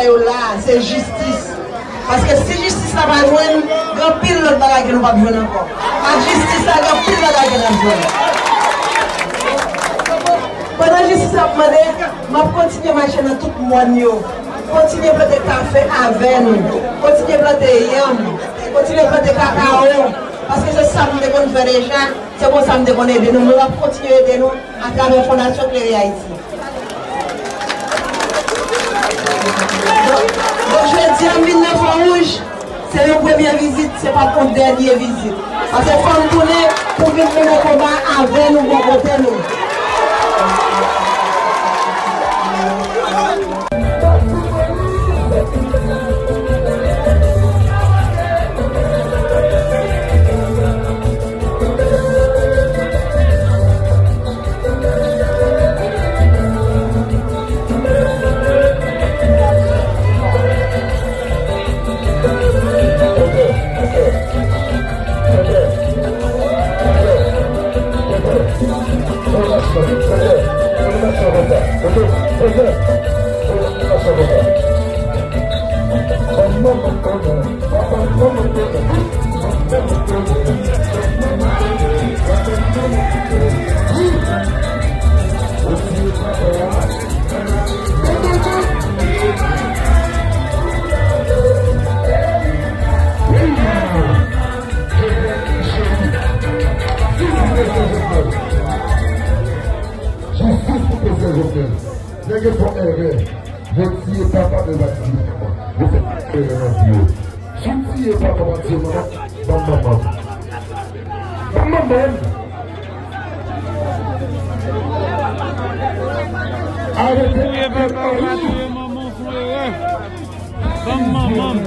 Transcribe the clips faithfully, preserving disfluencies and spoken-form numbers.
Yo la, se jistis. Paske si jistis la pa jwenn, gen anpil lòt bagay ke nou p ap jwenn ankò. Ak jistis la, gen anpil bagay ke n ap jwenn. Pandan jistis la ap mande, m ap kontinye mache nan tout mòn yo. Kontinye plante kafe avè nou. Kontinye plante yanm. Kontinye plante kakawo. Paske se sa nou te konn fè deja. Se konsa m te konn ede nou. Nou ap kontinye ede nou atravè Fondasyon Klere Ayiti. Donk, donk, jodi a, m vin nan Fon Wouj, se yon premye vizit, se p ap yon dènye vizit. Paske fò m tounen pou vin mennen konba avè nou, bò kote nou. Jistis pou prezidan Jovenel. Nèg yo fè erè. Yo tiye papa de Bati. Yo fè erè nan vi yo. Si w tiye papa Bati, manman, ban m manman m. Ban m manman m. Arete. Touye papa, touye manman, fè erè. Ban m manman m.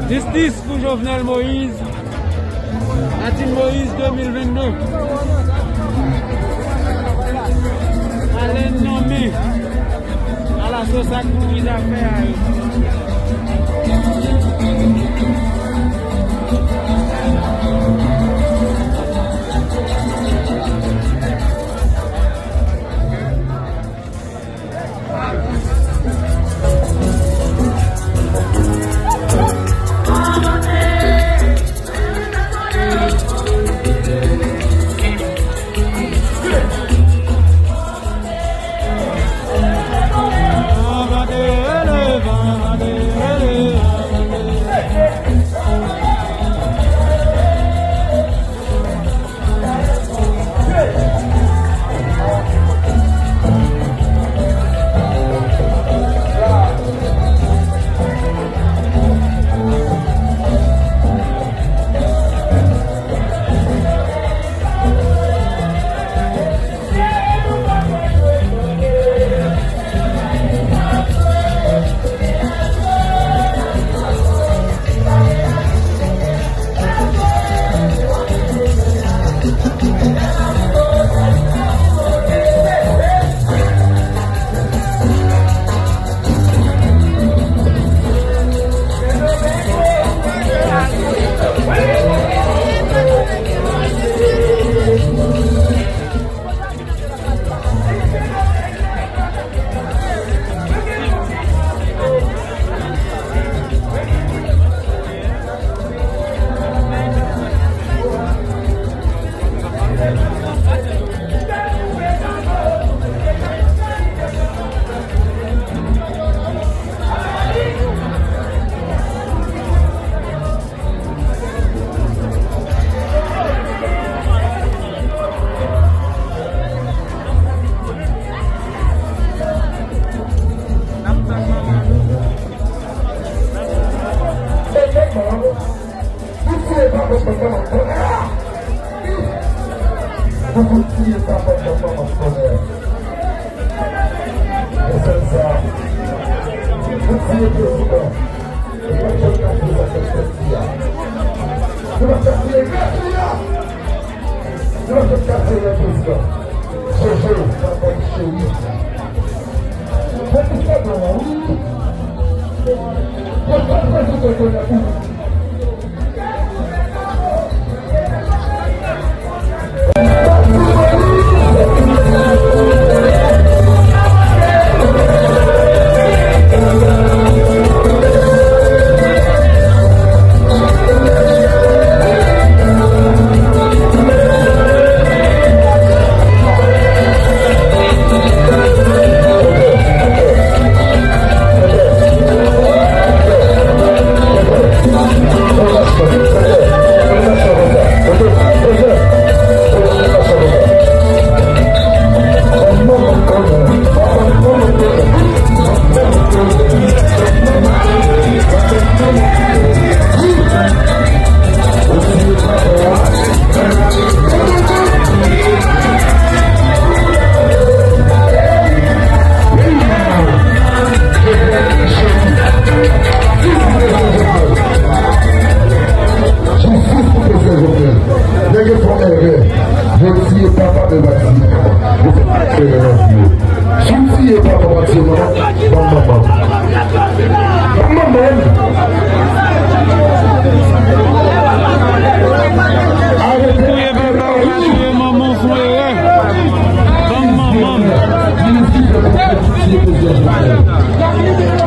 Jistis pou Jovenel Moïse, Martine Moïse de mil vennde. Alèn nonmen. Ala sos ak kouri zafè a yo. Pou tiye papa, papa, manman, frè. E sèl sa. Pou tiye prezidan. E pa fè kase sa k ap fèt li a. Se pa fèt li a. Se pa fèt kase la, prezidan. Jojo, papa, cheri. Fè tout sa bon la, wi. Fè tout sa bon la, wi. Jistis pou prezidan Jovenel. Nèg yo fè erè. Yo tiye papa, men yo pa tiye manman. Yo fè erè nan vi yo. Si w tiye papa, w pa tiye manman, ban m manman. Ban m manman. Arete. Touye papa, w pa tiye manman, w fè erè. Ban m manman. Minis ki fè konfyans tiye prezidan Jovenel.